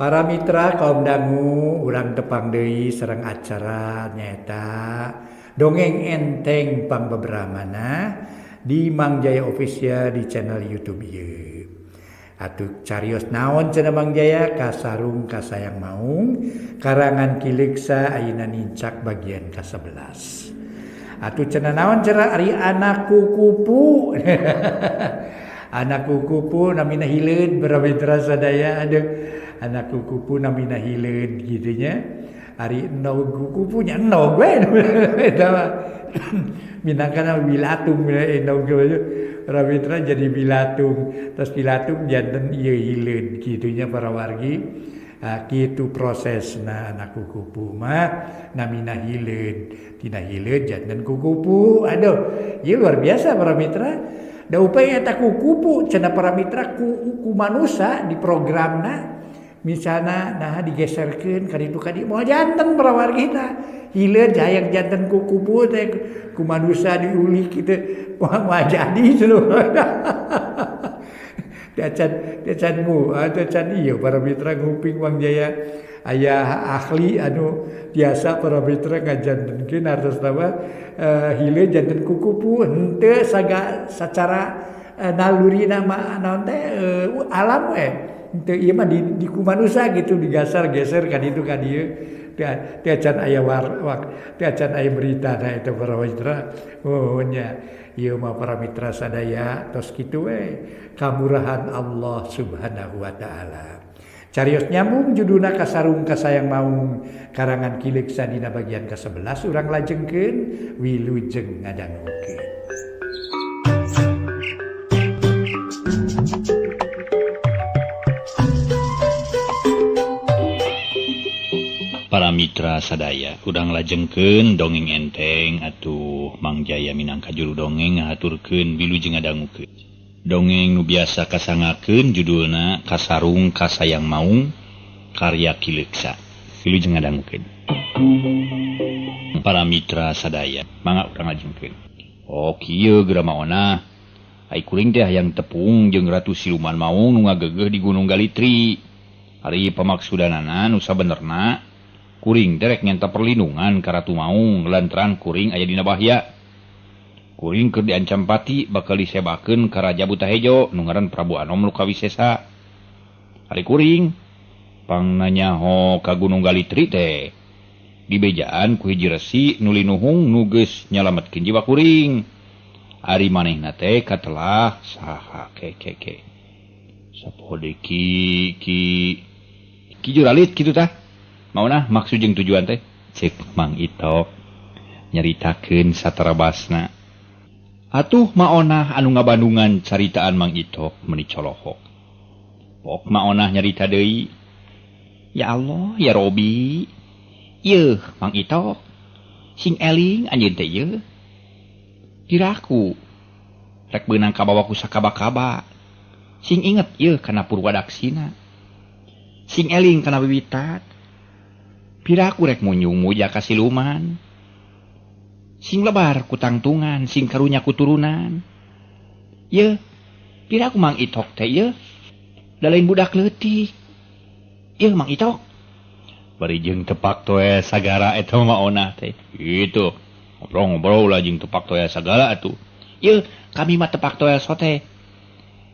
Para mitra kaum dangu urang tepang deui sareng acara nyaeta Dongeng Enteng Pangbebramana di Mang Jaya Official di channel YouTube ieu. Atuh carios naon cenah Mang Jaya kasarung kasayang maung karangan Ki Leuksa ayeuna nincak bagian ka-11. Atuh cenah naon cenah ari anak kukupu. Anak kukupu namina hileud para mitra sadaya, aduh anak kukupu namina hileud kitu nya. Ari endog kukupunya endog we eta mah. Minangkana bilatung endog para mitra jadi bilatung, terus bilatung janten ieu hileud kitu nya para wargi. Kitu prosesna anak kukupu mah namina hileud, tina hileud janten kukupu. Aduh, ieu luar biasa para mitra. Da upaya eta kukupu cenah para mitra ku manusa di programna misalna nah digeserkeun ka ditu ka dieu moal janten para wargi tah. Hileud hayang janten kukupu teh ku manusa diulik kitu moal jadi cenah. Teu acan ieu para mitra nguping Mang Jaya aya ahli anu biasa para mitra ngajantenkeun hartosna mah hileud janten kukupu henteu saga sacara nalurina mah naon teh alam we henteu ieu mah di ku manusa gitu digasar-geser ka ditu ka dieu teu acan aya teu acan aya berita na eta para mitra. Oh nya ieu mah para mitra sadaya tos kitu we kamurahan Allah Subhanahu wa taala. Carios nyambung judulna Kasarung Kasayang Maung karangan Ki Leuksa dina bagian ka-11 urang lajengkeun wilujeng ngadangukeun. Para mitra sadaya urang lajengkeun dongeng enteng atuh Mang Jaya minangka juru dongeng ngahaturkeun wilujeng ngadangukeun. Dongeng nu biasa kasangakeun judulna Kasarung Kasayang Maung karya Ki Leuksa. Wilujeng ngadangukeun. Para mitra sadaya mangga urang lajengkeun. Oh kieu geura maona ai kuring teh hayang tepung jeung Ratu Siluman Maung nu ngagegeuh di Gunung Galitri. Ari pamaksudanana nu sabenerna kuring teh rek nyenta perlindungan ka Ratu Maung lantaran kuring aya dina bahaya. Kuring keur diancam pati bakal disebakeun ka Raja Butahejo nu ngaran Prabu Anom Lukawisesa. Ari kuring pangnanyaho ka Gunung Galitri teh dibejaan ku hiji resi nu linuhung nu geus nyalametkeun jiwa kuring. Ari manehna teh katelah saha ke ke ke. Sapoho deui ki ki ki juralit kitu tah. Maunah maksud jeung tujuan teh cek Mang Itok nyaritakeun satarabasna. Atuh maonah anu ngabandungan caritaan Mang Itok meuni colohok. Pok maonah nyarita deui. Ya Allah, ya Robi. Yeuh Mang Itok. Sing eling anjeun teh yeuh. Diraku rek beunang kabawa ku sakaba-kaba. Sing inget yeuh kana purwadaksina. Sing eling kana wiwitat. Piraku rek munyung muja ka siluman. Sing lebar ku tangtungan, sing karunya ku turunan. Yeuh, piraku Mang Itok teh yeuh. Da lain budak leutik. Yeuh Mang Itok. Bari jeung tepak toe sagara eta maonah teh. Kitu. Ngobrol-ngobrol lah jeung tepak toe sagala atuh. Yeuh, kami mah tepak toe sote.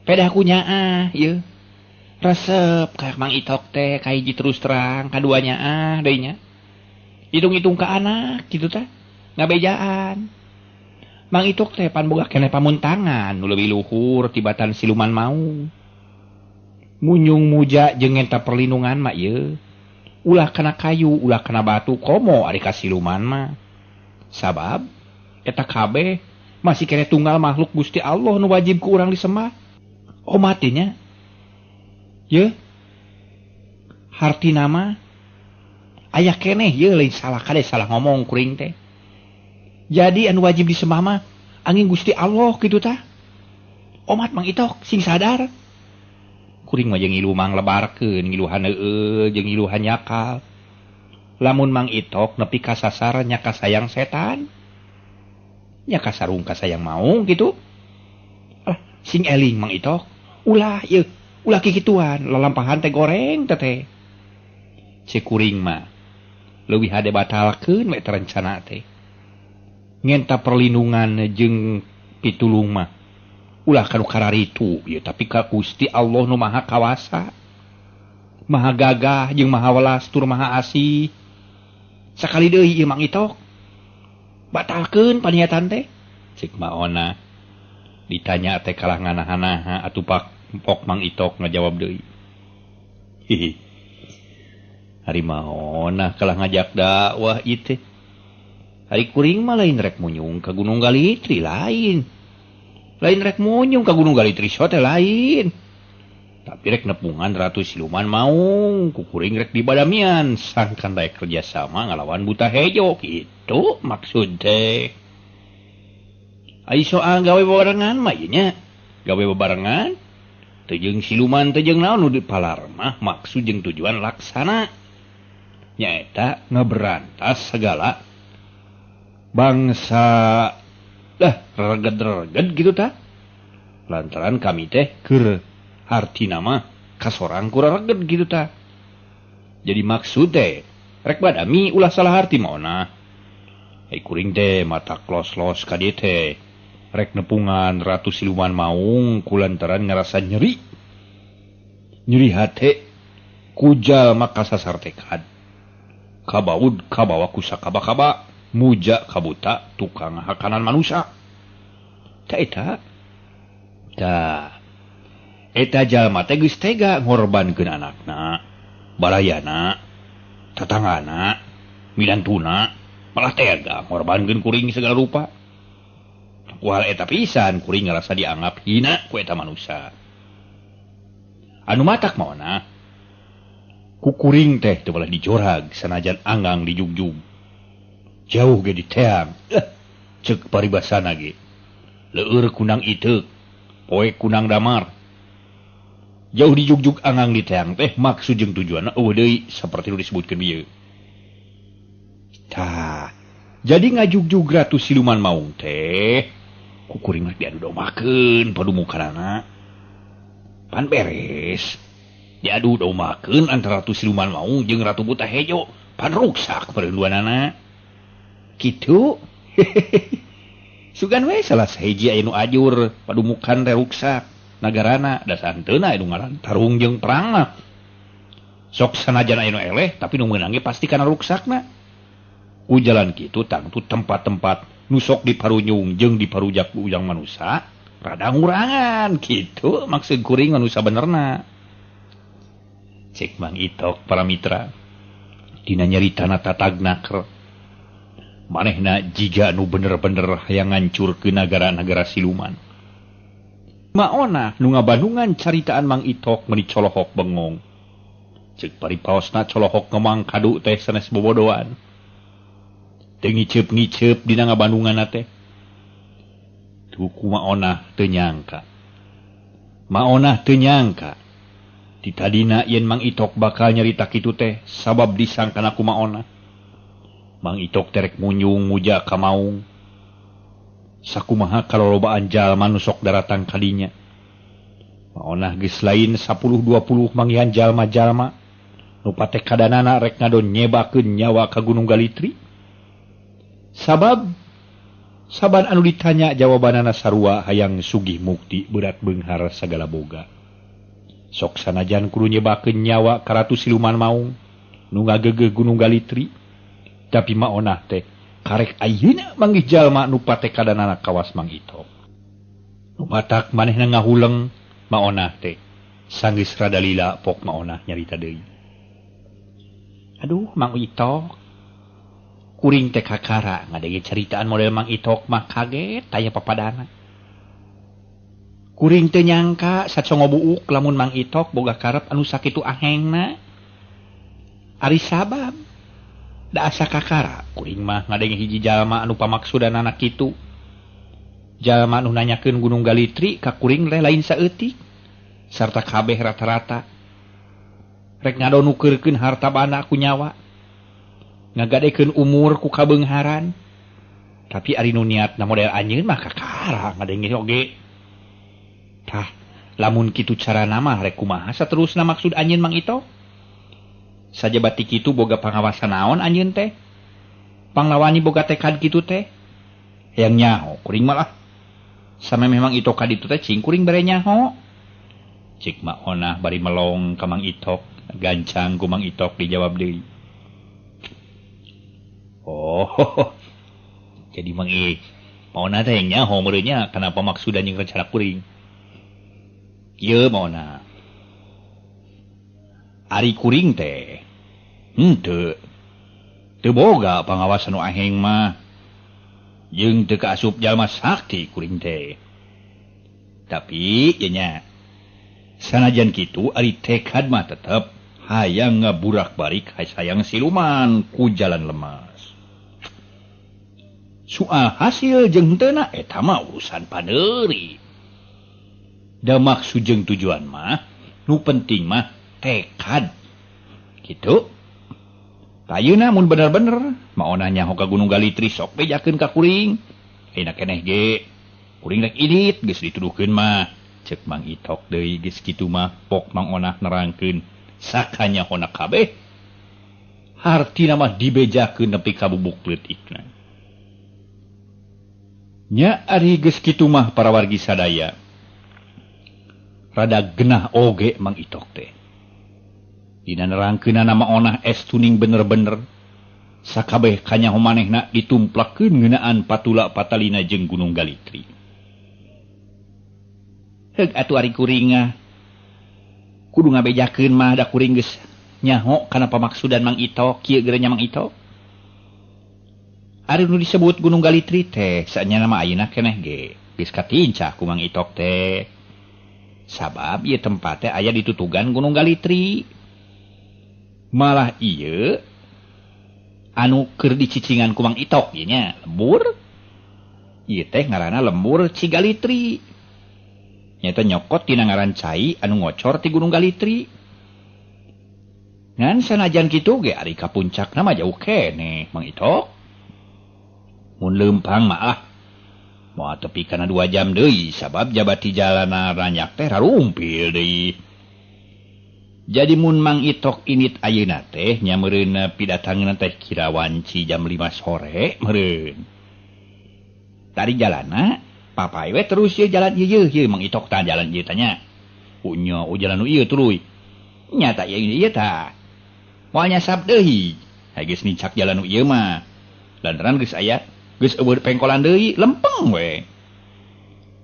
Pedah ku nyaah yeuh. Resep ka Mang Itok teh kahiji terus terang kaduanya ah deui nya. Hitung-hitung ka anak kitu tah. Ngabejaan. Mang Itok teh pan boga keneh pamuntangan nu leuwih luhur tibatan siluman maung. Munyung muja jeung ngenta perlindungan mah ieu. Ulah kana kayu, ulah kana batu komo ari ka siluman mah. Sabab eta kabeh masih keneh tunggal makhluk Gusti Allah nu wajib ku urang disembah. Omat nya. Ye, hartina mah aya keneh ye lain salah kade salah ngomong kuring teh. Jadi anu wajib disembah mah angin Gusti Allah kitu tah. Omat Mang Itok sing sadar. Kuring mah jeung ngilu mang lebarkeun ngiluhan heueuh jeung ngiluhan nyakal. Lamun Mang Itok nepi ka sasar nya kasayang setan. Nya kasarung kasayang maung kitu. Alah sing eling Mang Itok. Ulah ye. Ulah kikituan, lalampahan teh goreng teh. Cek kuring mah leuwih hade batalkeun we rencana teh. Ngenta perlindungan jeung pitulung mah ulah ka nu kararitu ieu tapi ka Gusti Allah nu Maha Kawasa. Maha gagah jeung Maha welas tur Maha asih. Sakali deui ieu Mang Itok. Batalkeun paniatan teh. Cek Maona ditanya teh kalah nganaha-naha atuh pak pok Mang Itok ngajawab deui. Hihi. Ari Maona kalah ngajak dakwah ieu teh. Ari kuring mah lain rek munyung ka Gunung Galitri lain. Lain rek munyung ka Gunung Galitri teh lain. Tapi rek nepungan Ratu Siluman Maung, ku kuring rek dibadamian sangkan daek kerjasama ngalawan Buta Hejo kitu maksud teh. Ai soal gawe bebarengan mah ieu nya. Gawe bebarengan teu jeung siluman teu jeung naon nu dipalar mah maksud jeung tujuan laksana. Nyaeta ngaberantas segala bangsa dah reged-reged gitu ta. Lantaran kami teh keur hartina mah kasorang kurang reged gitu ta. Jadi maksud teh rek badami ulah salah harti maona. Ai kuring teh mata klos-los ka dieu teh. Rek nepungan Ratu Siluman Maung kulantaran ngerasa nyeri. Nyeri hate ku jalma kasasar tekad. Kabaud kabawa ku sakaba-kaba muja kabuta tukang hakanan manusia. Ta eta. Tah. Eta jalma teh geus tega ngorbankeun anakna, barayana, tatanggana, midantuna, malah tega ngorbankeun kuring segala rupa. Ku hal eta pisan kuring ngarasa dianggap hina ku eta manusia. Anu matak maona ku kuring teh teu boleh dijorag sanajan anggang dijugjug. Jauh ge diteang. Ceuk paribasana ge. Leueur kunang iteuk, poe kunang damar. Jauh dijugjug anggang diteang teh maksud jeung tujuanna eueuh deui saperti nu disebutkeun ieu. Tah, jadi ngajugjug Ratu Siluman Maung teh ku kuring mah diadu dombakeun padumukanana. Pan beres. Diadu dombakeun antara Ratu Siluman Maung jeung Ratu Buta Hejo, pan ruksak perinduanana. Kitu. Sugan we salah sahiji aya nu ajur padumukan teh ruksak nagarana da santeuna anu ngaran tarung jeung perang mah. Sok sanajan aya nu eleh tapi nu meunang ge pasti kana ruksakna. Ku jalan kitu tangtu tempat-tempat nu sok diparunyung jeung diparujak ku ujang manusa rada ngurangan kitu maksud kuring manusa benerna. Cek Mang Itok para mitra dina nyaritana tatagnaker manehna jiga nu bener-bener hayang ngancurkeun nagara-nagara siluman. Maona nu ngabandungan caritaan Mang Itok meuni colohok bengong. Ceuk paripaosna colohok ngemang kadu teh sanes bobodoan. Teu ngiceup-ngiceup dina ngabandunganna teh. Tuh maona teu nyangka. Maona teu nyangka. Ti tadina yen Mang Itok bakal nyarita kitu teh sabab disangkana ku maona. Mang Itok terek munyung muja ka Maung. Sakumaha kalolobaan jalma nu sok daratang kadinya. Maonah geus lain 10-20 manggihan jalma-jalma nu patekadanana rek ngadon nyebakeun nyawa ka Gunung Galitri. Sabab saban anu ditanya jawabanana sarua hayang sugih mukti berat beunghar sagala boga. Sok sanajan kudu nyebakeun nyawa ka Ratu Siluman Maung nu ngageugeuh Gunung Galitri, tapi maonah teh karek ayeuna manggih jalma nu patekadanana kawas Mang Itok. Nu matak manehna ngahuleng maonah teh sanggeus rada lila pok maonah nyarita deui. Aduh Mang Itok, kuring teh kakara ngadenge caritaan model Mang Itok mah kaget taya papadana. Kuring teu nyangka sacongo buuk lamun Mang Itok boga karep anu sakitu ahengna. Ari sabab da asa kakara kuring mah ngadenge hiji jalma anu pamaksudanana kitu. Jalma anu nanyakeun Gunung Galitri ka kuring teh lain saeutik sarta kabeh rata-rata. Rek ngadonukeurkeun harta banda ku nyawa, ngagadekeun umur ku kabeungharan. Tapi ari nu niatna model anjeun mah kakara ngadenge oge. Tah, lamun kitu carana mah rek kumaha saterusna maksud anjeun Mang Itok? Sajabati kitu boga pangawasan naon anjeun teh? Panglawani boga tekad kitu teh? Hayang nyaho kuring malah. Sampe memang Itok ka ditu teh cing kuring bere nyaho. Cik Mak Onah bari melong ka Mang Itok, gancang ku Mang Itok dijawab deui. Oh. Jadi Mang Mak Onah teh nyaho meureun nya kenapa maksudan jeung rencana kuring. Ieu Mak Onah. Ari kuring teh henteu teu boga pangawasan nu aheng mah. Jeung teu kaasup jalma sakti kuring teh. Tapi ieu nya sanajan kitu ari tekad mah tetep hayang ngaburak-barik hayang siluman ku jalan lemas. Soal hasil jeung henteu na eta mah urusan paneuri. Da maksud jeung tujuan mah nu penting mah tekad. Kitu. Ayeuna mun bener-bener maonah nyaho ka Gunung Galitri sok bejakeun ka kuring. Ayeuna keneh ge kuring rek indit geus dituduhkeun mah. Cek Mang Itok deui geus kitu mah pok Mang Onah nerangkeun sakanyahona kabeh. Hartina mah dibejakeun nepi ka bubuk leutikna. Nya ari geus kitu mah para wargi sadaya. Rada genah oge Mang Itok teh. Dina nerangkeunana Mak Onah estuning bener-bener sakabeh kanyaho manehna ditumplakeun ngeunaan patula patalina jeung Gunung Galitri. Heug atuh ari kuring kudu ngabejakeun mah da kuring geus nyaho kana pamaksudan Mang Itok kieu geura nya Mang Itok. Ari nu disebut Gunung Galitri teh saenya mah ayeuna keneh ge geus katincah ku Mang Itok teh. Sabab ieu tempat teh aya ditutugan Gunung Galitri. Malah ieu anu keur dicicingan ku Mang Itok ieu nya lembur. Ieu teh ngaranna lembur Cigalitri. Nyata nyokot tina ngaran cai anu ngocor ti Gunung Galitri. Ngan sanajan kitu ge ari ka puncakna mah jauh keneh Mang Itok. Mun leumpang mah ah moal tepi kana 2 jam deui sabab jabati jalana ranyak teh rarumpil deui. Jadi mun Mang Itok init ayeuna teh nya meureun pidatangeunna teh kira wanci jam 5 sore meureun. Tari jalana papai we terus ye jalan ieu ye Mang Itok tah jalan ieu tanya. Punya jalan nu ieu tuluy. Nya ta ieu ieu tah. Moal nyasab deui. Hae geus nincak jalan nu ieu mah. Lantaran geus aya geus eueuh pengkolan deui lempeng we.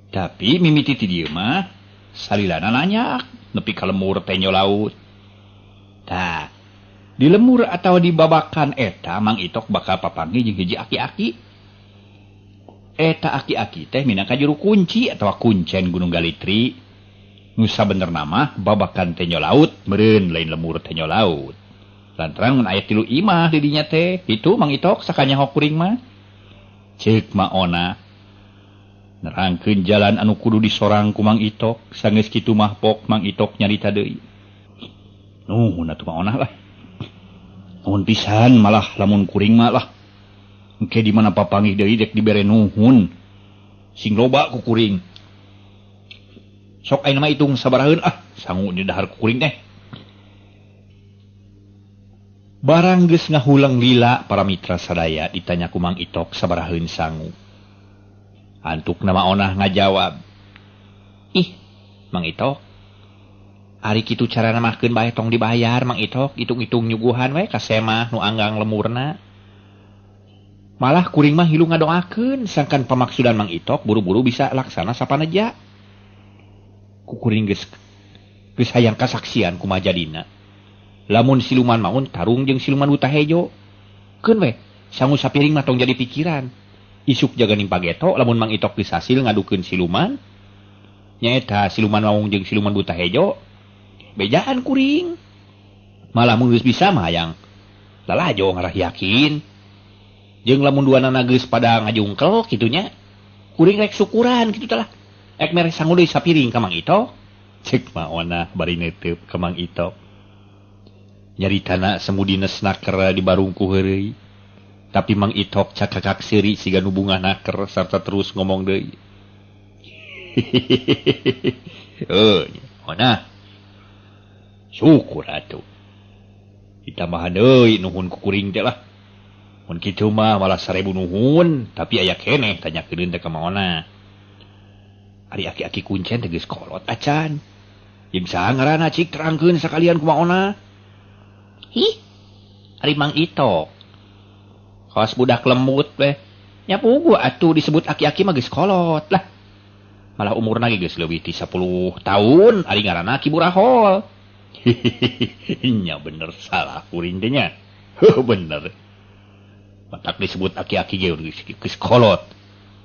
Tapi mimiti ti dieu mah salilana nanyak nepi ka lemur tenyo laut. Tah, di lemur atau di babakan eta Mang Itok bakal papanggih jeung hiji aki-aki. Eta aki-aki teh minangka juru kunci atawa kuncen Gunung Galitri. Nu sabenerna mah babakan tenyo laut meureun lain lemur tenyo laut. Lantaran mun aya 3 imah di dinya teh, itu Mang Itok sakanyaho kuring mah. Ceuk Mak Ona nerangkeun jalan anu kudu disorang ku Mang Itok, sanggeus kitu mah pok Mang Itok nyarita deui. Nuhun atuh Mak Onah lah. Nuhun pisan malah lamun kuring mah lah. Engke di mana papanggih deui dek dibere nuhun. Sing loba ku kuring. Sok ayeuna mah hitung sabaraheun ah, sangu di dahar ku kuring teh. Barang geus ngahulang lila para mitra sadaya ditanya ku Mang Itok sabaraheun sangu. Antuk nama Onah ngajawab. Ih, Mang Itok. Ari kitu carana mahkeun bae tong dibayar Mang Itok, hitung-hitung nyuguhan we ka semah nu anggang lemurna. Malah kuring mah hilu ngadoakeun sangkan pamaksudan Mang Itok buru-buru bisa laksana sapaneja. Ku kuring geus hayang kasaksian kumaha jadina. Lamun siluman maun tarung jeung siluman buta hejo. Keun we, sangu sapiring mah tong jadi pikiran. Isuk jaga ning pageto lamun Mang Itok geus hasil ngadukeun siluman. Nyaeta siluman maung jeung siluman buta hejo. Bejaan kuring. Malah mun geus bisa mah hayang lalajo ngarah yakin. Jeung lamun duanana geus pada ngajungkel kitu nya. Kuring rek syukuran kitu teh lah. Ek mere sangu deui sapiring ka Mang Itok. Cek Mak Onah bari neuteup ka Mang Itok. Nyaritana semu dines naker di barungku heureuy. Tapi Mang Itok cakakak seuri siga nu bungah naker sarta terus ngomong deui. Heuh, Onah. Syukur atuh. Ditambahan deui nuhun ku kuring teh lah. Mun kitu mah malah 1000 nuhun, tapi aya keneh tanyakeun teh ka Maona. Ari aki-aki kuncen teh geus kolot acan. Jeung saha ngaranna cik terangkeun sakalian ku Maona. Hi. Ari Mang Itok. Kawas budak lembut weh. Nya puguh atuh disebut aki-aki mah geus kolot lah. Malah umurna ge geus leuwih ti 10 tahun, ari ngaranna Ki Burahol. Nya bener salah kuring teh nya. Heuh bener. Matak disebut aki-aki ge geus kolot.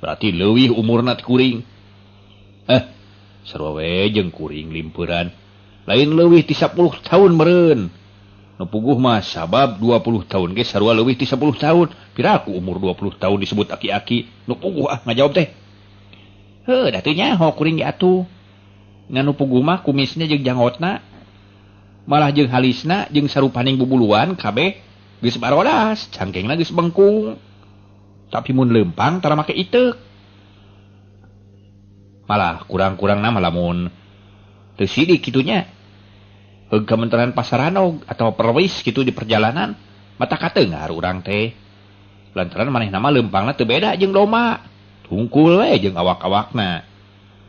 Berarti leuwih umurna ti kuring. Sarua we jeung kuring limpeuran. Lain leuwih ti 10 tahun meureun. Nu puguh mah sabab 20 tahun ge sarua leuwih ti 10 tahun. Piraku umur 20 tahun disebut aki-aki. Nu puguh ah ngajawab teh. Heuh da teu nyaho kuring ge atuh. Ngan nu puguh mah kumisna jeung janggotna malah jeung halisna jeung sarupaning bubuluan kabeh geus barodas, cangkengna geus bengkung. Tapi mun leumpang tara make iteuk. Malah kurang-kurangna mah lamun teu sidik kitu nya. Heug kementerian Pasaranog atau Perwis kitu di perjalanan mata katengar urang teh. Lantaran manehna mah leumpangna teu beda jeung domba. Tungkul we jeung awak-awakna.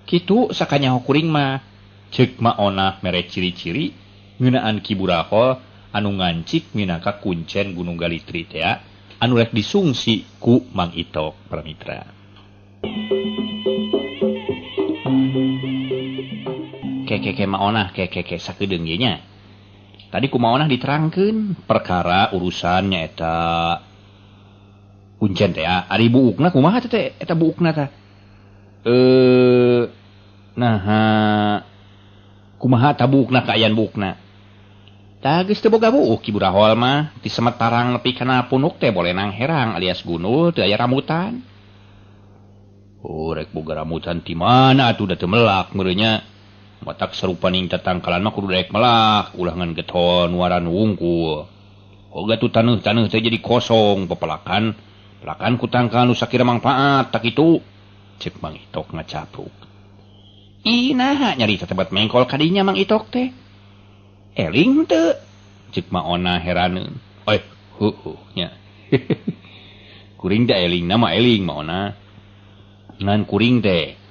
Kitu sakanyaho kuring mah. Ceuk Maona mere ciri-ciri ngeunaan Ki Burahol anu ngancik minangka kuncen Gunung Galitri teh anu rek disungsi ku Mang Itok Pramitra. Kekeke Maonah kekeke sakedeung ge nya. Tadi ku Maonah diterangkeun perkara urusan nyaeta kuncen teh ari buukna kumaha teh eta buukna tah? Naha kumaha ta buukna kaayaan buukna? Tah geus teu boga buuk Ki Burahol mah ti semetarang nepi kana punuk teh bolenang herang alias gunul teu aya rambutan. Oh rek boga rambutan ti mana atuh da teu melak meureun nya. Matak sarupaning tatangkalan mah kudu daek melak ulah ngan geton waran wungkul. Oga tuh taneuh-taneuh teh jadi kosong pepelakan. Pelakan ku tangkal nu sakira mangpaat tak kitu. Ceuk Mang Itok ngacapruk. Ih naha nyarita tebat mengkol kadinya Mang Itok teh. Eling teu? Ceuk Maona heraneun. Oi, heueuh nya. Kuring teh eling nama eling Maona. Ngan kuring teh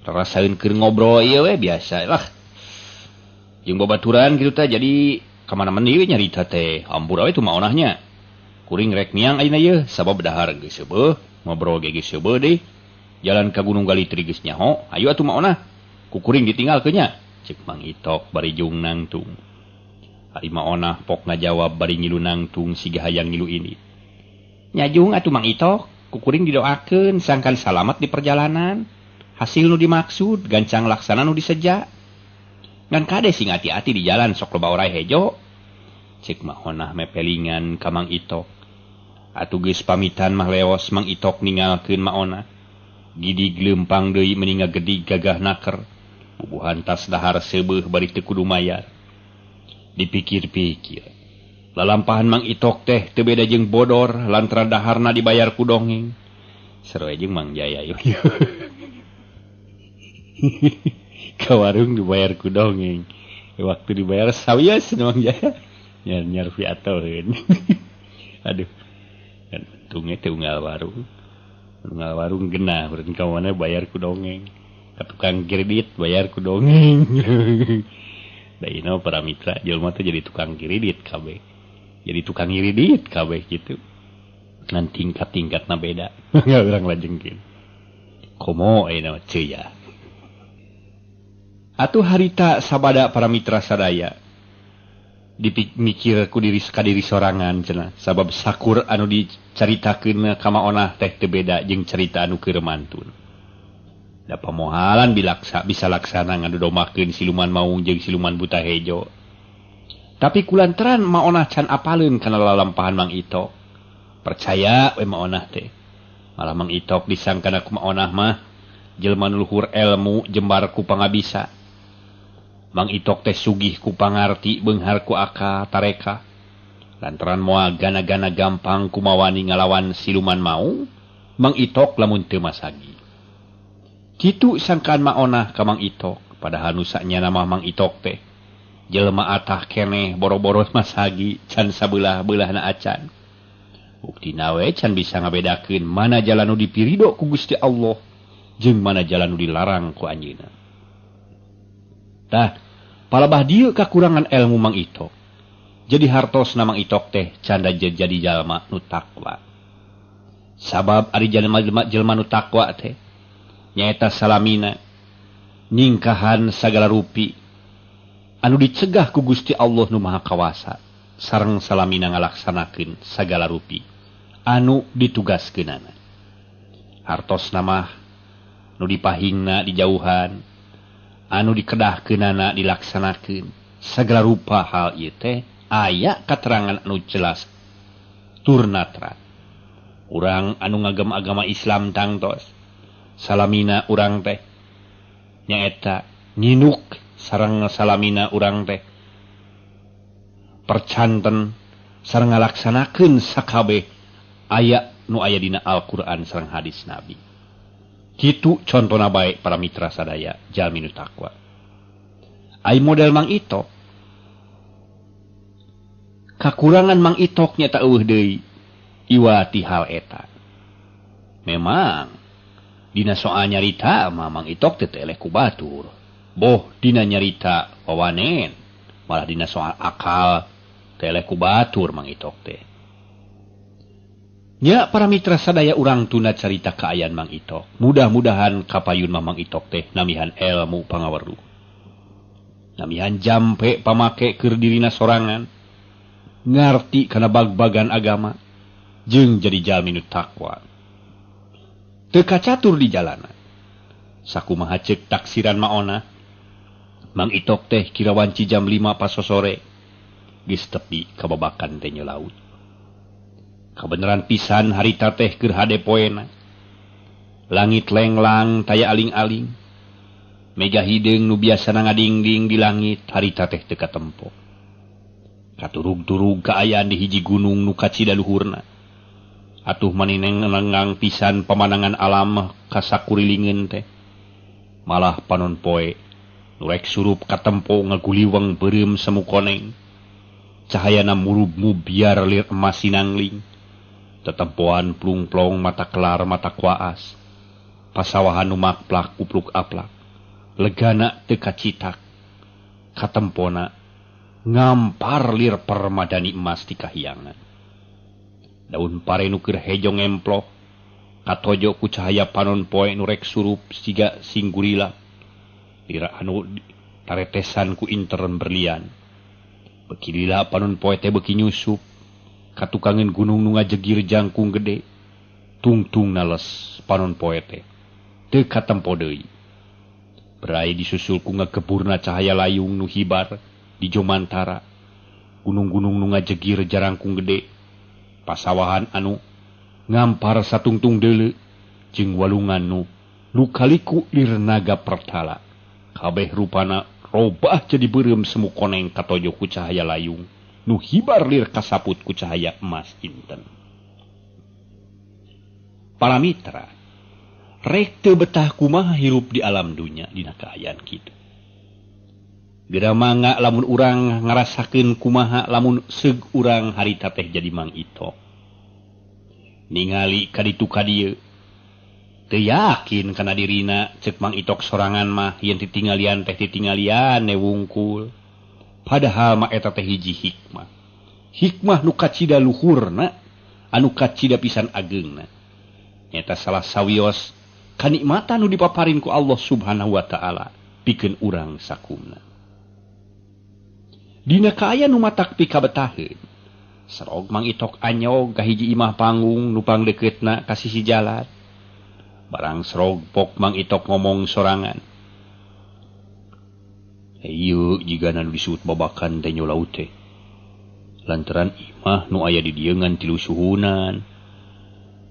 rasaeun keur ngobrol ieu we biasa lah. Jeung babaturan kitu teh jadi ka mana-mana we nyarita teh. Ampura we tu Maonahnya. Kuring rek miang ayeuna yeuh sabab dahar geus seubeuh, ngobrol ge geus seubeuh deui. Jalan ka Gunung Galitri geus nyaho, ayo atuh Maonah. Ku kuring ditinggalkeun nya. Ceuk Mang Itok bari jung nangtung. Ari Maonah pok ngajawab bari ngilu nangtung siga hayang ngilu ini. Nyajung atuh Mang Itok, ku kuring didoakeun sangkan salamat di perjalanan. Hasil nu dimaksud, gancang laksana nu diseja. Ngan kade sing hati-hati di jalan sok loba orai hejo. Ceuk Maonah mepelingan ka Mang Itok. Atuh geus pamitan mah leos Mang Itok ninggalkeun Maonah. Gidig leumpang deui meni ngagedig gagah naker. Bubuhan tas dahar seubeuh bari teu kudu mayar. Dipikir-pikir, lalampahan Mang Itok teh teu beda jeung bodor lantaran daharna dibayar ku dongeng. Sarua jeung Mang Jaya yeuh. Ka warung dibayar ku dongeng. Waktu dibayar sawios Mang Jaya. Nyar-nyar fi atoheun. Aduh. Kan untungnya teh unggal warung. Unggal warung genah berarti ka mana bayar ku dongeng. Ka tukang kredit bayar ku dongeng. Da ieu para mitra jelema teh jadi tukang kredit kabeh. Jadi tukang kredit kabeh kitu. Ngan tingkat-tingkatna beda. Urang lajengkeun. Komo ayeuna mah ceu ya. Atuh harita sabada para mitra sadaya. Dipikir ku diri kadiri sorangan cenah sabab sakur anu dicaritakeun ka Maonah teh teu beda jeung carita anu keur mantun. Da pamohalan bilaksa bisa laksana ngadodomakeun siluman maung jeung siluman buta hejo. Tapi kulantaran Maonah can apaleun kana lalampahan Mang Itok. Percaya we Maonah teh. Malah Mang Itok disangkana ku Maonah mah jelema nu luhur elmu jembar ku pangabisa. Mang Itok teh sugih ku pangarti beunghar ku akal tareka. Lantaran moal gana-gana gampang kumawani ngalawan siluman maung, Mang Itok lamun teu masagi. Kitu sangkaan Maonah ka Mang Itok, padahal nu sanyana mah Mang Itok teh Jelema atah keneh boro-boro masagi can sabelah-belahna acan. Buktina we can bisa ngabedakeun mana jalan nu dipirido ku Gusti Allah jeung mana jalan nu dilarang ku anjeunna. Tah, palebah dieu kakurangan ilmu Mang Itok. Jadi hartosna Mang Itok teh can jadi jalma nu takwa. Sabab ari jelema nu takwa teh nyaeta salamina ningkahan sagala rupi anu dicegah ku Gusti Allah nu Maha Kawasa sareng salamina ngalaksanakeun sagala rupi anu ditugaskeunana. Hartosna mah nu dipahingna dijauhan, anu dikedahkeunana dilaksanakeun. Sagala rupa hal ieu teh aya katerangan anu jelas turnatra. Urang anu ngagem agama Islam tangtos salamina urang teh nyaeta nyinuk sareng salamina urang teh percanten sareng ngalaksanakeun sakabeh aya nu aya dina Al-Qur'an sareng hadis Nabi. Kitu contona bae para mitra sadaya jalmi nu takwa. Ai model Mang Itok kakurangan Mang Itok nya ta eueuh deui iwati hal eta. Memang dina soal nyarita mah Mang Itok teh eleh ku batur. Boh dina nyarita wawanen, malah dina soal akal teh eleh ku batur Mang Itok teh. Nya para mitra sadaya urang tuna carita kaayaan Mang Itok. Mudah-mudahan kapayun mah Mang Itok teh namihan ilmu pangaweruh. Namihan jampe pamake keur dirina sorangan. Ngarti kana bag-bagan agama jeung jadi jalmi nu takwa. Teu kacatur di jalanan. Sakumaha ceuk taksiran maona, Mang Itok teh kira wanci jam 5 pasosore geus tepi ka babakan teh laut. Kabeneran pisan harita teh keur hade poena. Langit lenglang taya aling-aling. Mega hideung nu biasana ngadingding di langit harita teh teu katempo. Katurug-turug kaayaan di hiji gunung nu kacida luhurna. Atuh manineng nengang pisan pemandangan alam kasakurilingeun teh. Malah panon poe nu rek surup katempo ngaguliweng beureum semu koneng. Cahayana murub-mub biar lir emas sinangling. Tetempoan plung-plong mata kelar mata kuaas. Pasawahan nu makplak kupluk aplak. Legana teu kacitak. Katempona ngampar lir permadani emas di kahiyangan. Daun pare nu keur hejo ngemploh katojo ku cahaya panon poe nu rek surup siga singgurila. Lira anu taretesan ku intern berlian. Beki lila panon poe teh beki nyusup katukangeun gunung nu ngajegir jangkung gede. Tungtung nales panon poe teh teu katempo deui. Berai disusul ku ngageburna cahaya layung nu hibar di jomantara. Gunung-gunung nu ngajegir jarangkung gede. Pasawahan anu ngampar satungtung deuleu jeung walungan nu lukaliku lir naga pertala. Kabeh rupana robah jadi beureum semu koneng katojo ku cahaya layung nu hibar lir kasaput ku cahaya emas inten. Para mitra, rek teu betah kumaha hirup di alam dunya dina kaayaan kitu. Geura mangga lamun urang ngarasakeun kumaha lamun seug urang harita teh jadi Mang Itok. Ningali ka ditu ka dieu teu yakin kana dirina ceuk Mang Itok sorangan mah yen titinggalian teh titinggalian we wungkul. Padahal mah eta teh hiji hikmah. Hikmah nu kacida luhurna, anu kacida pisan ageungna. Nyata salah sawios kanikmatan nu dipaparin ku Allah Subhanahu wa taala pikeun urang sakumna. Dina kaayaan nu matak pikabetaheun. Serog Mang Itok anyog ka hiji imah panggung nu pangdeukeutna ka sisi jalan. Barang serog pok Mang Itok ngomong sorangan. Ieu jigana nu disebut babakan teh laut teh. Lantaran imah nu aya di dieu ngan 3 suhunan.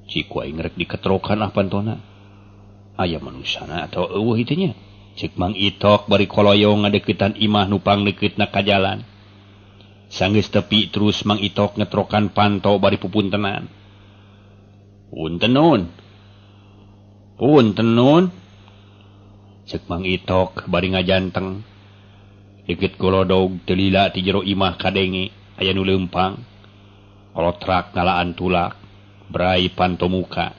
Cik ku aing rek diketrokan ah pantona. Aya manusana atawa eueuh ieu teh nya. Cek Mang Itok bari koloyong ngadeukeutan imah nu pangdeukeutna ka jalan. Sanggeus tepi terus Mang Itok ngetrokan panto bari pupuntenan. Punten nun. Punten nun. Cek Mang Itok bari ngajanteng. Deket golodog teu lila ti jero imah kadenge aya nu leumpang. Kolotrak ngalaan tulak, brai pantomuka.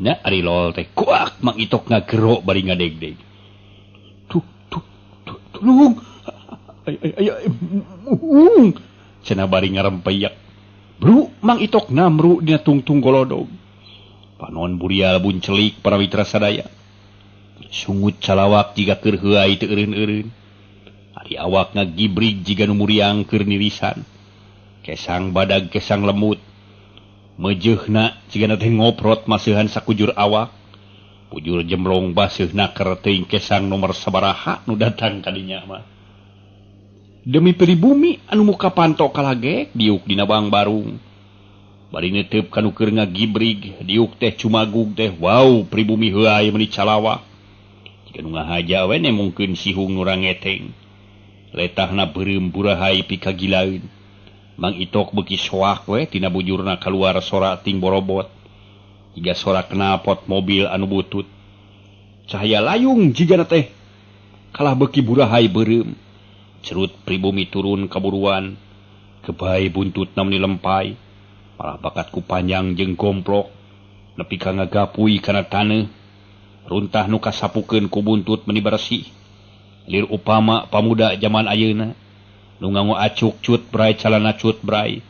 Nya ari lol teh kuak Mang Itok ngagero bari ngadegdeg. Tuh tuh tuh tulung. Ay ay ay muhung. Cenah bari ngarempeyak. Bru Mang Itok namru dina tungtung golodog. Panon burial buncelik para mitra sadaya. Sungut calawak jiga keur heuay teu eureun-eureun. Ari awak ngagibrig jiga nu muriang keur nirisan. Kesang badag kesang lemut. Mejeuhna jigana teh ngoprot maseuhan sakujur awak. Bujur jemlong baseuhna kerteuing kesang nomor sabaraha nu datang kadinya mah. Demi pribumi anu muka panto kalagek diuk dina bang barung. Bari netep kanu keur ngagibrig diuk teh cumagug teh wow pribumi heuay meuni calawak. Jiga nu ngahaja we nemongkeun sihung nu rangeteng. Letahna beureum burahay pikagilaeun. Mang Itok beuki soak we tina bujurna kaluar sora ting borobot. Jiga sora knalpot mobil anu butut. Cahaya layung jigana teh kalah beuki burahay beureum. Cerut pribumi turun kaburuan. Kebai buntutna meuni lempai. Malah bakat ku panjang jeung gomplok. Nepi ka ngagapui kana taneuh. Runtah nu kasapukeun ku buntut meuni bersih. Lir upama pamuda jaman ayeuna nu nganggo acuk cut brai calana cut brai.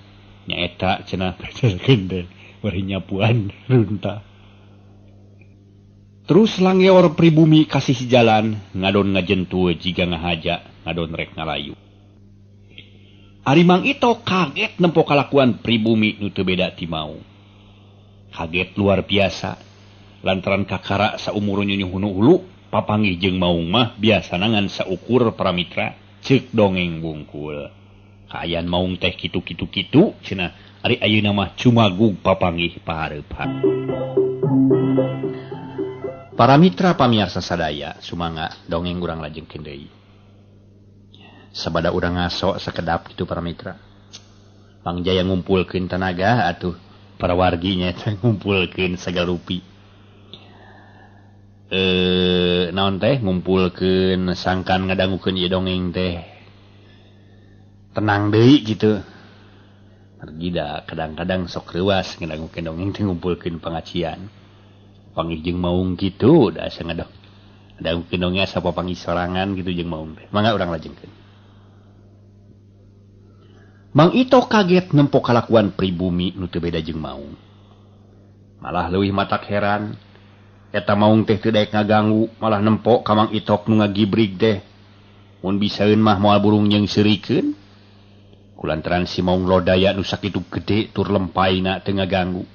Nyaeta cenah teh bari nyapuan runtah. Terus langeor pribumi kasih jalan ngadon ngajentu jiga ngahaja ngadon rek ngalayu. Ari Mang Itok kaget nempo kalakuan pribumi nu teu beda ti mau. Kaget luar biasa lantaran kakara saumur nyunyuhunu hulu papanggih jeung maung mah biasana ngan saukur para mitra ceuk dongeng bungkul. Kaayaan maung teh kitu-kitu kitu cenah ari ayeuna mah cumagug papanggih pahareupan. Para mitra pamiarsa sadaya sumangga dongeng urang lajengkeun deui. Sabada urang ngaso sakedap kitu para mitra. Mang Jaya ngumpulkeun tanaga atuh para warginya teh ngumpulkeun sagala rupi. Naon teh ngumpulkeun sangkan ngadangukeun ieu dongeng teh. Tenang deui kitu. Margi da kadang-kadang sok reuas ngadangukeun dongeng teh ngumpulkeun pangacian. Panggih jeung maung kitu da asa ngadong. Ngadangukeun dongeng asa papanggih sorangan kitu jeung maung teh. Mangga urang lajengkeun. Mang Itok kaget nempo kalakuan pribumi nu teu beda jeung maung. Malah leuwih matak heran. Eta maung teh teu daek ngaganggu, malah nempo ka Mang Itok nu ngagibrig teh. Mun bisaeun mah moal burung jeung seurikeun. Kulantaran si maung lodaya nu sakitu gede tur lempaina teu ngaganggu.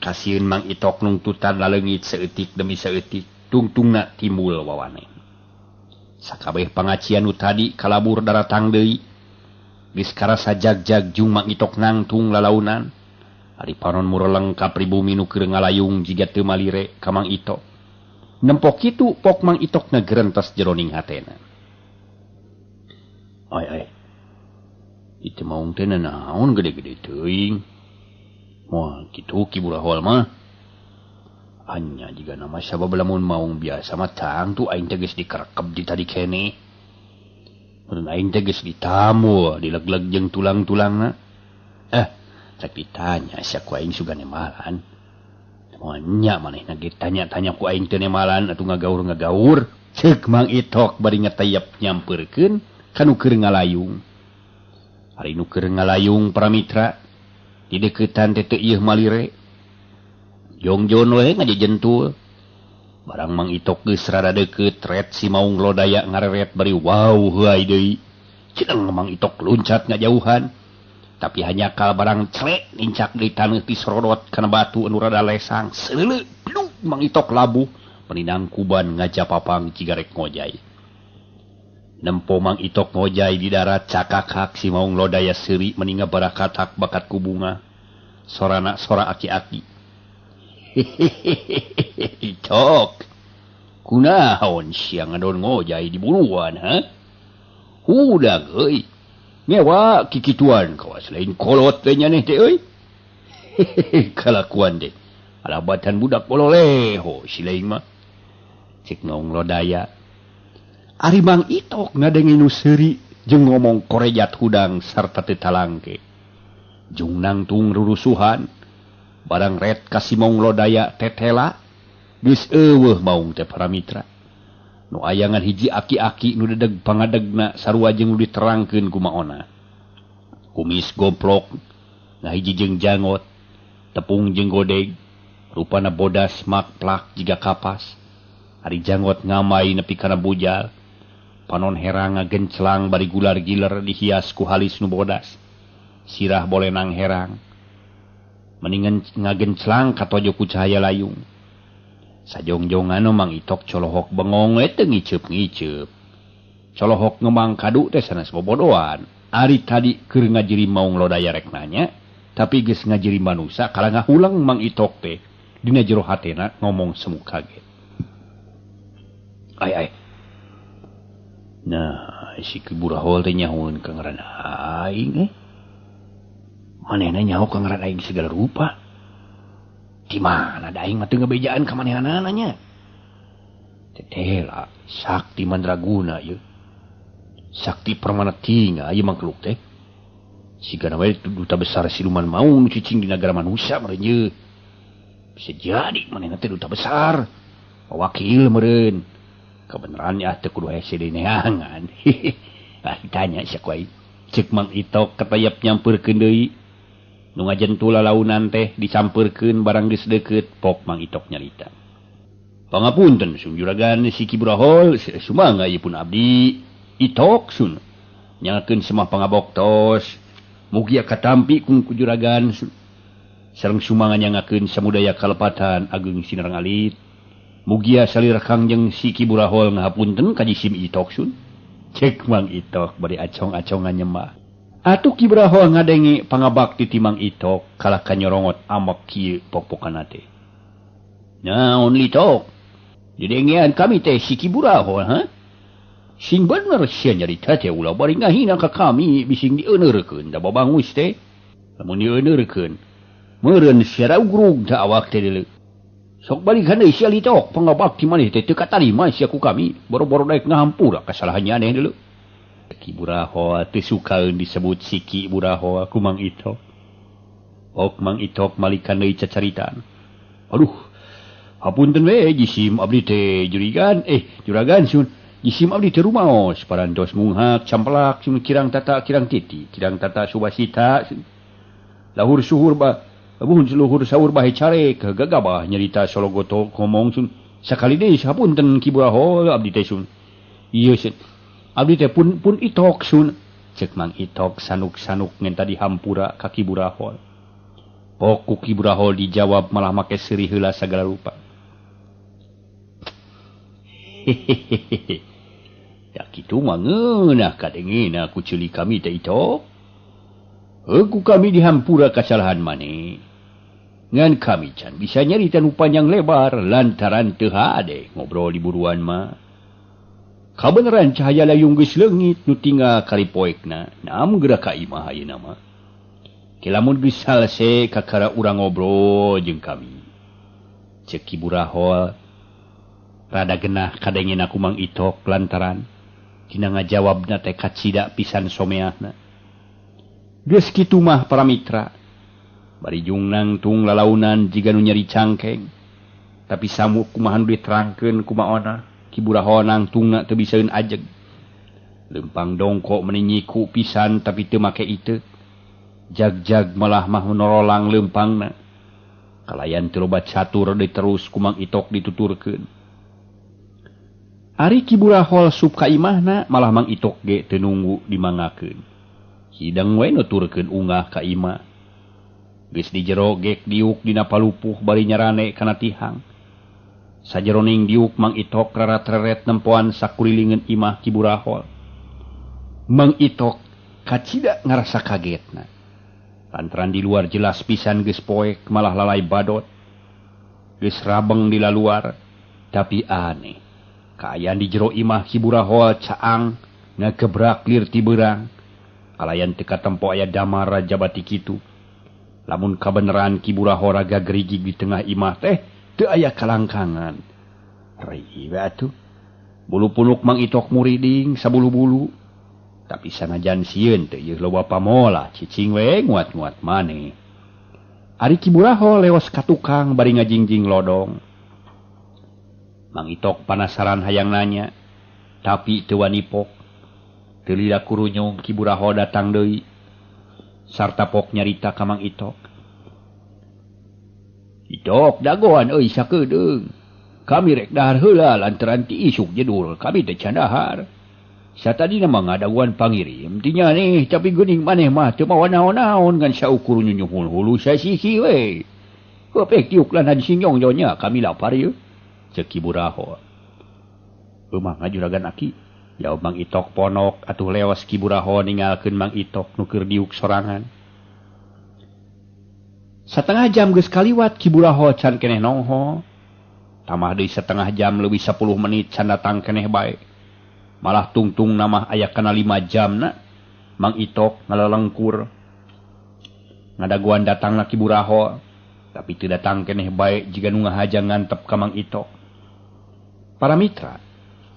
Kasieun Mang Itok nungtutan laleungit saeutik demi saeutik, tungtungna timbul wawane. Sakabeh pangacian nu tadi kalabur daratang deui. Geus karasa jag-jag jung Mang Itok nangtung lalaunan. Ari panon mureleng ka pribumi nu keur ngalayung jiga teu malire ka Mang Itok. Nempo kitu pok Mang Itok ngagerentes jeroning hatena. Ai ai. Itu maung teh nanaon gede-gede teuing. Moal kitu ki burahol mah. Anya jiga nama sabab lamun maung biasa mah tangtu aing teh geus dikerekep di tadi keneh. Mun aing teh geus ditamu dileg-leg jeung tulang-tulangna. Cek ditanya sia ku aing sugan nemalan. Moal nya manehna ge tanya-tanya ku aing teu nemalan atuh ngagaur-ngagaur. Ceuk Mang Itok bari ngetayep nyampeurkeun ka nu keur ngalayung. Ari nu keur ngalayung para mitra di deukeutan teh teu ieuh malire. Jongjon we ngajejentul. Barang Mang Itok geus rada deukeut ret si maung lodaya ngareret bari wow heuay deui. Cenah Mang Itok luncat ngajauhan. Tapi hanya kal barang celek nincak di taneuh tisorodot kana batu anu rada lesang. Seuleuh pluk Mang Itok labuh meninang kuban ngajapapang cigarek ngojay. Nempo Mang Itok ngojay di darat cakakak si maung lodaya seuri meninga barakatak bakat ku bunga. Sorana sora aki-aki. Hehehe Itok. Kunaon sia ngadon ngojay di buruan ha? Hudag euy. Ngewa kikituan kawas lain kolot teh nyaneh teh euy. Hehehe kalakuan teh. Alabatan budak bololeho si lain mah. Cek maung lodaya. Ari Mang Itok ngadenge nu seuri jeung ngomong korejat hudang sarta teu talangke. Jung nangtung rurusuhan barang ret ka si Maung Lodaya tetela geus eueuh maung teh para mitra. Nu ayangan hiji aki-aki nu dedeg pangadegna sarua jeung nu diterangkeun ku maona. Kumis goplok ngahiji jeung jangot, tepung jeung godeg, rupana bodas makplak jiga kapas. Ari janggot ngamai nepi kana bujal. Panon herang ngagenclang bari gular-giler dihias ku halis nu bodas. Sirah bolenang herang. Mendingan ngagenclang katojo ku cahaya layung. Sajongjongan Mang Itok colohok bengong we teu ngiceup-ngiceup. Colohok ngemang kadu teh sanes bobodoan. Ari tadi keur ngajiri Maung Lodaya rek nanya, tapi geus ngajiri manusa kalah ngahulang Mang Itok teh. Dina jero hatena ngomong semu kaget. Ai ai. Nah, si Ki Burahol teh nyahoeun ka ngaran aing eh. Manehna nyaho ka ngaran aing segala rupa. Di mana da aing mah teu ngabejaan ka manehanana nya. Tetela sakti mandraguna ieu. Sakti permana tinga ieu mangkluk teh. Sigana we duta besar siluman maung nu cicing di nagara manusia meureun ieu. Bisa jadi manehna teh duta besar. Wakil meureun. Kebenaran ya teu kudu hese deui neangan. Ah ditanya sia ku aing. Ceuk Mang Itok ketayap nyampeurkeun deui. Nu ngajentul lalaunan teh disampeurkeun barang geus deukeut pok Mang Itok nyarita. Pangapunten sun juragan si Ki Burahol sumangga ieu pun abdi Itok sun. Nyangakeun semah pangaboktos. Mugia katampi kung ku juragan sun. Sareng sumangga nyangakeun samudaya kalepatan ageung sinareng alit. Mugia salira Kangjeng si Ki Burahol ngahapunten ka jisim Itok sun. Cek Mang Itok bari acong-acongan nyembah. Atuh Ki Burahol ngadenge pangabakti ti Mang Itok kalah kanyorongot amak kieu pok-pokanna teh. Naon Litok? Didengean kami teh si Ki Burahol ha? Sing bener sia nyarita teh ulah bari ngahina ka kami bising dieuneurkeun da babangus teh. Lamun dieuneurkeun meureun sia ugrug da awak teh deuleu. Sok balikan deui sia Litok pangabakti maneh teh teu katarima sia ku kami boro-boro daek ngahampura kasalahannya aneh deuleu. Ki Burahol teu sukaeun disebut si Ki Burahol ku Mang Itok. Ok Mang Itok malikan deui cacaritaan. Aduh, hapunten we jisim abdi teh jurigan juragan sun. Jisim abdi teh rumaos parantos munghak campelak sun kirang tata kirang titi kirang tata subasita sun. Lahur suhur ba buhun luhur sahur bahe carek gagabah nyarita sologoto ngomong sun. Sakali deui hapunten Ki Burahol abdi teh sun. Ieu sun. Abdi teh pun Itok sun. Cek Mang Itok sanuk-sanuk ngen tadi hampura ka Ki Burahol. Pok ku Ki Burahol dijawab malah make seuri heula sagala rupa. Hehehe. Ya kitu mah ngeunah kadengena ku ceuli kami teh Itok. Heuh ku kami dihampura kasalahan maneh. Ngan kami can bisa nyarita nu panjang lebar lantaran teu hade ngobrol di buruan mah. Kabeneran cahaya layung geus leungit nu tinggal karipoekna nam geura ka imah ayeuna mah. Ke lamun geus salese kakara urang ngobrol jeung kami. Ceuk Ki Burahol rada genah kadengena ku Mang Itok lantaran dina ngajawabna teh kacida pisan someahna. Geus kitu mah para mitra. Bari jung nangtung lalaunan jiga nu nyeri cangkeng. Tapi samu kumaha nu diterangkeun kumaona Ki Burahol nangtungna teu bisaeun ajeg. Lempang dongkok meni nyiku pisan tapi teu make iteuk. Jag-jag malah mah norolang lempangna. Kalayan teu loba catur deui terus ku Mang Itok dituturkeun. Ari Ki Burahol sup ka imahna malah Mang Itok ge teu nunggu dimangakeun. Hidang we nuturkeun ungah ka imah. Geus di jero gek diuk dina palupuh bari nyarane kana tihang. Sajeroning diuk Mang Itok rarat-reret nempoan sakurilingeun imah Ki Burahol. Mang Itok kacida ngarasa kagetna. Lantaran di luar jelas pisan geus poek malah lalai badot. Geus rabeng di laluar tapi aneh. Kaayaan di jero imah Ki Burahol caang ngagebrak lir ti beurang. Kalayan teu katempo aya damar rajabati kitu. Lamun kabeneran Ki Burahol raga gerigig di tengah imah teh teu aya kalangkangan. Riwe atuh. Bulu punuk Mang Itok muriding sabulu-bulu. Tapi sanajan sieun teh ieu loba pamola cicing we nguat-nguat maneh. Ari Ki Buraho leos ka tukang bari ngajingjing lodong. Mang Itok panasaran hayang nanya, tapi teu wani pok. Teu lila kurunyung Ki Buraho datang deui. Sarta pok nyarita ka Mang Itok. Itok dagoan euy sakedeung. Kami rek dahar heula lantaran ti isuk jedul kami teh can dahar. Satadina mah ngadaguan pangirim ti nyaneh tapi geuning maneh mah teu mawa naon-naon ngan saukur nyunyuhul hulu sasisi we. Heup tiuk lan singyong nya kami lapar yeuh. Ceuk Ki Buraho. Mah ngajuragan aki. Jawab Mang Itok ponok atuh leos Ki Buraho ninggalkeun Mang Itok nu keur diuk sorangan. Satengah jam geus kaliwat Ki Buraho can keneh nongho. Tamah deui setengah jam leuwih 10 menit can datang keneh bae. Malah tungtung namah aya kana 5 jamna Mang Itok ngalelengkur. Ngadaguan datangna Ki Buraho, tapi teu datang keneh bae jiga nu ngahaja ngantep ka Mang Itok. Para mitra,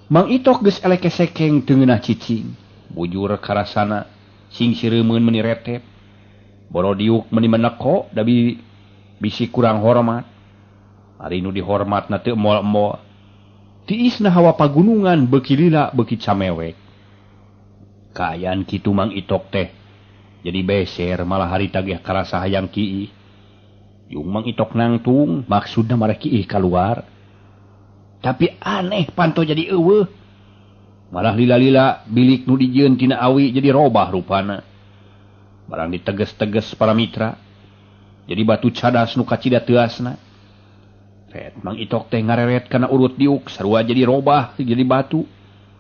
Mang Itok geus eleke sekeng teu ngeunah cicing. Bujur karasana sing sireumeun meuni retep. Boro diuk meuni meneko da bisi kurang hormat. Ari nu dihormatna teu moal-moal. Tiisna hawa pagunungan beuki lila beuki camewek. Kaayaan kitu Mang Itok teh jadi beser malah harita ge karasa hayang kiih. Yung Mang Itok nangtung maksudna mareh kiih kaluar. Tapi aneh panto jadi eueuh. Malah lila-lila bilik nu dijieun tina awi jadi robah rupana. Barang diteges-teges para mitra jadi batu cadas nu kacida teuasna. Ret Mang Itok teh ngareret kana urut diuk sarua jadi robah jadi batu.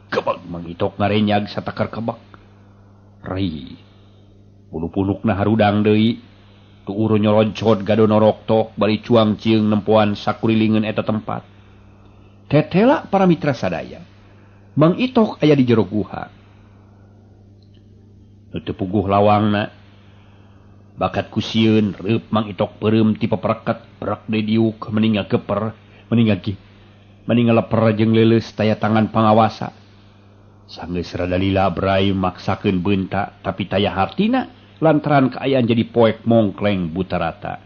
Kebek Mang Itok ngarenyag satakar kebek. Ri. Bulu punukna harudang deui. Tuur nyoroncot gadono roktok bari cuang cieung nempoan sakurilingeun eta tempat. Tetela para mitra sadaya. Mang Itok aya di jero guha. Nu teu puguh lawangna. Bakat ku sieun reup Mang Itok peureum ti pepereket perak deui diuk meni ngageper meni ngaleper jeung leuleus taya tangan pangawasa. Sanggeus rada lila bray maksakeun beunta tapi taya hartina lantaran kaayaan jadi poek mongkleng buta rata.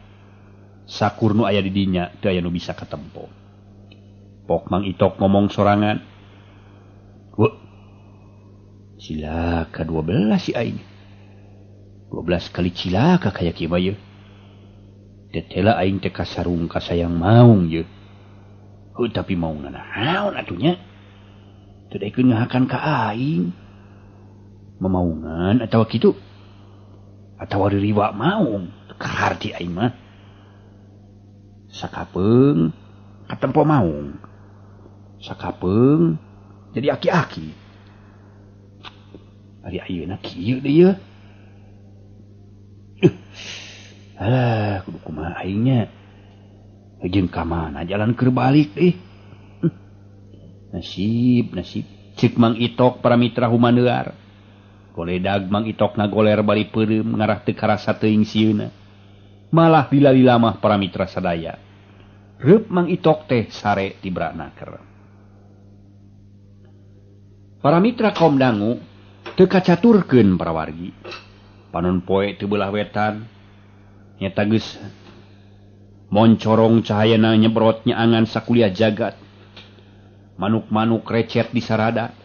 Sakur nu aya di dinya teu aya nu bisa katempo. Pok Mang Itok ngomong sorangan. Weuh. Cilaka 12 si aing. 12 kali cilaka kaya kieu mah yeuh. Tetela aing teh kasarung kasayang maung yeuh. Heuh tapi maungna naon atuh nya? Teu daekeun ngahakan ka aing. Mamaungan atawa kitu? Atawa ririwa maung? Teu kaharti aing mah. Sakapeung katempo maung. Sakapeung jadi aki-aki. Ari ayeuna kieu deui yeuh. Alah, kudu kumaha aingnya. Jeung ka mana jalan keur balik euy. Nasib, nasib. Ceuk Mang Itok para mitra humaneuar. Goledag Mang Itok ngagoler bari peureum ngarah teu karasa teuing sieuna. Malah lila-lila mah para mitra sadaya. Reup Mang Itok teh sare tibra naker. Para mitra kaum dangu teu kacaturkeun para wargi. Panon poe teu beulah wetan. Nyata geus moncorong cahayana nyebrot nyaangan sakuliah jagat. Manuk-manuk recet di sarada.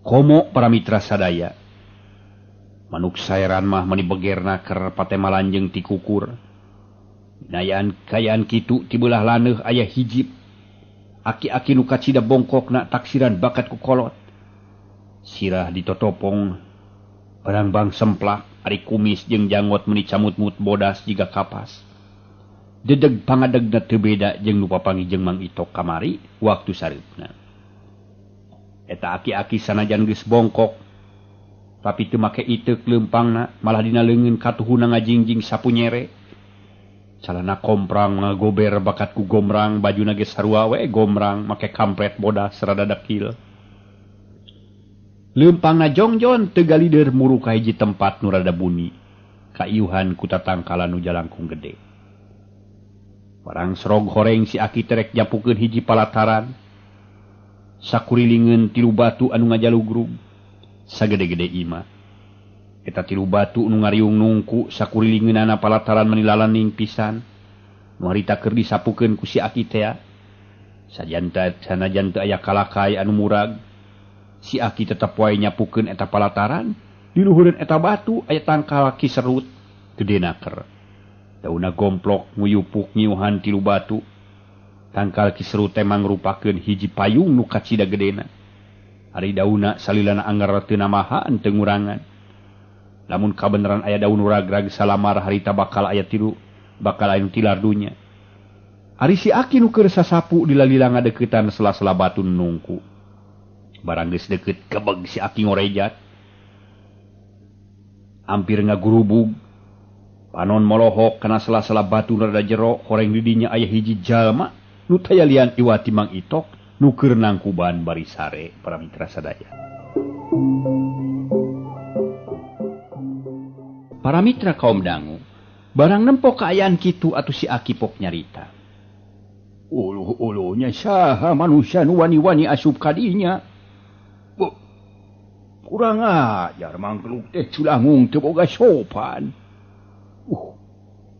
Komo para mitra sadaya. Manuk saeran mah meni begerna keur patema lanjeung ti kukur. Dinayaan kayaan kitu ti beulah laneuh aya hijib. Aki-aki nu kacida bongkokna taksiran bakat ku kolot. Sirah ditotopong barangbang semplak. Ari kumis jeung janggot meni camut-mut bodas jiga kapas. Dedeg pangadegna teu beda jeung nu papanggih jeung Mang Itok kamari waktu sareupna. Eta aki-aki sanajan geus bongkok tapi teu make iteuk leumpangna malah dina leungeun katuhuna ngajingjing sapu nyere. Calana komprang ngagober bakat ku gomrang bajuna geus sarua we gomrang make kampret bodas rada dekil. Leumpangna jongjon teu galider muru ka hiji tempat nu rada buni. Kaiuhan ku tatangkalan nu jalangkung gede. Barang serog horeng si aki terek japukeun hiji palataran. Sakurilingeun tilu batu anu ngajalugrug sagede-gede imah. Eta tilu batu nu ngariung nungku sakurilingeunana palataran menilalaning pisan. Nu harita keur disapukeun ku si aki tea. Sajanta sanajan teu aya kalakai anu murag, si aki tetep wae nyapukeun eta palataran. Di luhureun eta batu aya tangkal kiserut gede naker. Dauna gomplok nguyupuk nyiuhan tilu batu. Tangkal kiserut teh mangrupakeun hiji payung nu kacida gedena. Ari dauna salilana angger teu namahaan teu ngurangan. Lamun kabeneran aya daun ragrag salamar harita bakal aya tilu bakal aya nu tilar dunya. Ari si aki nu keur sasapu dilalila ngadeukeutan sela-sela batu nungku. Barang geus deukeut kebeg si aki ngorejat. Hampir ngagurubug. Panon molohok kana sela-sela batu rada jero horeng di dinya aya hiji jalma nu taya lian iwati Mang Itok nu keur nangkuban bari sare para mitra sadaya. Para mitra kaum dangu, barang nempo kaayaan kitu atuh si aki pok nyarita. Uluh-uluhnya saha manusia nu wani-wani asup ka dinya. Kurang ajar mangkluk teh culangung teu boga sopan.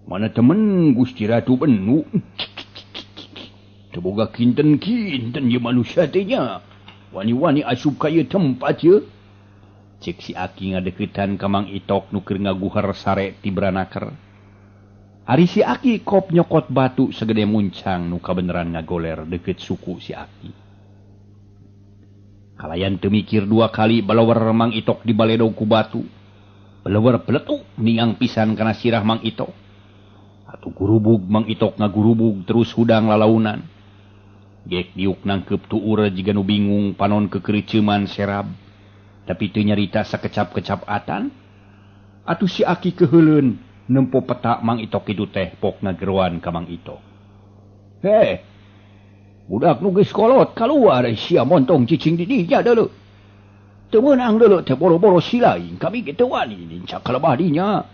Mana temen Gusti Ratu Benu. Teu boga kinten-kinten ieu manusia teh nya. Wani-wani asup ka ieu tempat ieu. Cek si aki ngadeuketan ka Mang Itok nu keur ngaguher sare ti branaker. Ari si aki kop nyokot batu segede muncang nu kabeneran ngagoler deukeut suku si aki. Kalayan teu mikir dua kali balawer Mang Itok dibaledog ku batu. Balawer peletuk ningang pisan kana sirah Mang Itok. Atuh gurubug Mang Itok ngagurubug terus hudang lalaunan. Gek diuk nangkeup tuur jiga nu bingung panon kekericeuman serab. Tapi teu nyarita sakecap-kecap atan. Atuh si aki keuheuleun nempo petak Mang Itok kitu teh pok ngageroan ka Mang Itok. Heh, budak nu geus kolot kaluar sia montong cicing di dinya deuleu. Teu meunang deuleu teh boro-boro silaing kami ge teu wani nincak ka lebah dinya.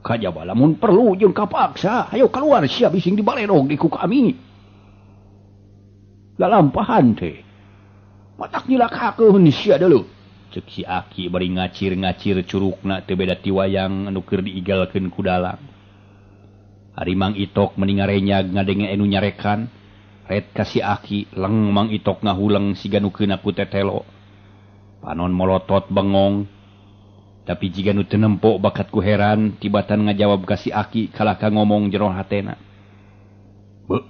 Kajaba lamun perlu jeung kapaksa, hayo kaluar sia bising dibaledog di ku kami. Lalampahan teh. Matak nyilakakeun sia deuleu. Cek si aki bari ngacir-ngacir curukna teu beda ti wayang anu keur diigalkeun ku dalang. Ari Mang Itok meni ngarenyag ngadenge anu nyarekan. Ret ka si aki leng Mang Itok ngahuleng siga nu keuna ku tetelo. Panon molotot bengong. Tapi jiga nu teu nempo bakat ku heran tibatan ngajawab ka si aki kalah ka ngomong jero hatena. Beuh.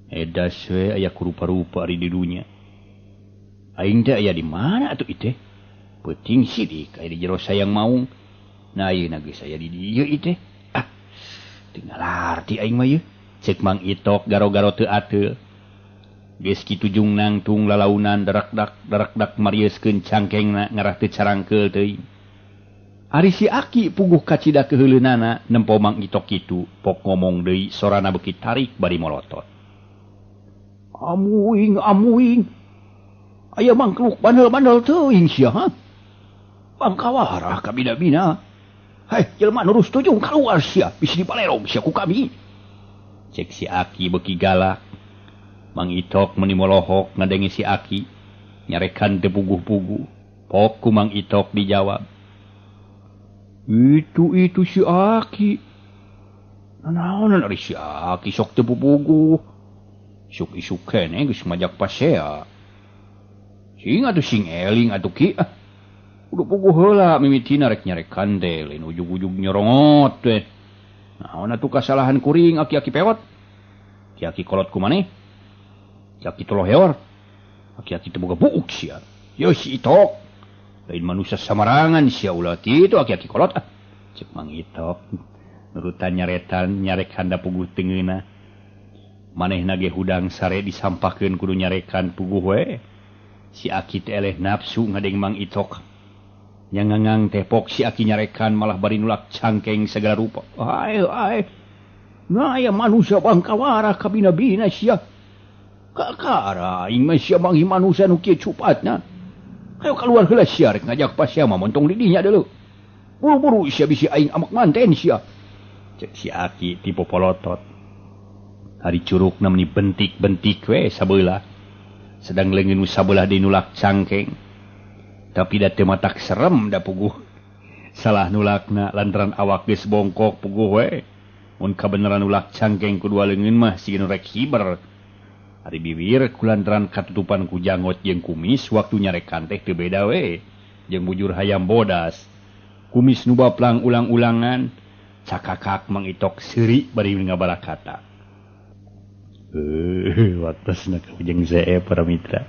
Edas we aya kurupa-rupa ari di dunya. Aing teh aya di mana atuh ieu teh? Peuting sidik aya di jero sayang maung. Nah ayeuna geus aya di dieu ieu teh. Ah, teu ngalarti aing mah ieu. Ceuk Mang Itok garo-garo teu ateul. Geus kitu jung nangtung lalaunan darakdak marieuskeun cangkengna ngarah teu carangkeul teuing. Ari si aki puguh kacida keuheuleunana nempo Mang Itok kitu pok ngomong deui sorana beuki tarik bari molotot. Amuing amuing. Aya mangkluk bandel-bandel teuing sia ha. Bangkawarah ka bina-bina. Hei, jelema nurus tujung kaluar sia, bisi dibalerong sia ku kami. Cek si aki beuki galak. Mang Itok meni molohok ngadenge si aki nyarekan teu puguh-puguh. Pok ku Mang Itok dijawab. Itu si aki. Nanaonan ari si aki sok teu puguh. Isuk-isuk keneh geus majak pasea. Sing atuh sing eling atuh ki. Udah puguh heula mimitina rek nyarekan teh lain ujug-ujug nyorongot teh. Naon atuh kasalahan kuring aki-aki pewot. Aki-aki kolot ku maneh. Aki toloheor. Aki-aki teu boga buuk sia. Yeuh si Itok. Lain manusia samarangan sia ulah kitu aki-aki kolot ah. Ceuk Mang Itok nurutan nyaretan nyarekan da puguh teu ngeunah. Manehna ge hudang sare disampahkeun kudu nyarekan puguh we. Si aki teh eleh nafsu ngadeng Mang Itok. Nya ngangang teh pok si aki nyarekan malah bari nulak cangkeng segala rupa. Ae ae. Nah aya manusia bangkawarah ka bina-bina sia. Kakara aing mah sia manggih manusia nu kieu cupatna. Hayo kaluar heula sia rek ngajak pasea mah montong di dinya deuleu. Buru-buru sia bisi aing amak manten sia. Cek si aki ti popolotot. Ari curukna meni bentik-bentik we sabeula. Sedang leungeun nu sabelah deui nulak cangkeng. Tapi da teu matak serem da puguh. Salah nulakna lantaran awak geus bongkok puguh we. Mun kabeneran nulak cangkeng ku dua leungeun mah siga nu rek hiber. Ari bibir kulantaran katutupan ku janggot jeung kumis waktu nyarekan teh teu beda we. Jeung bujur hayam bodas. Kumis nu baplang ulang-ulangan cakakak Mang Itok seuri bari ngabalakata. Waktosna ka ujang zeep para mitra.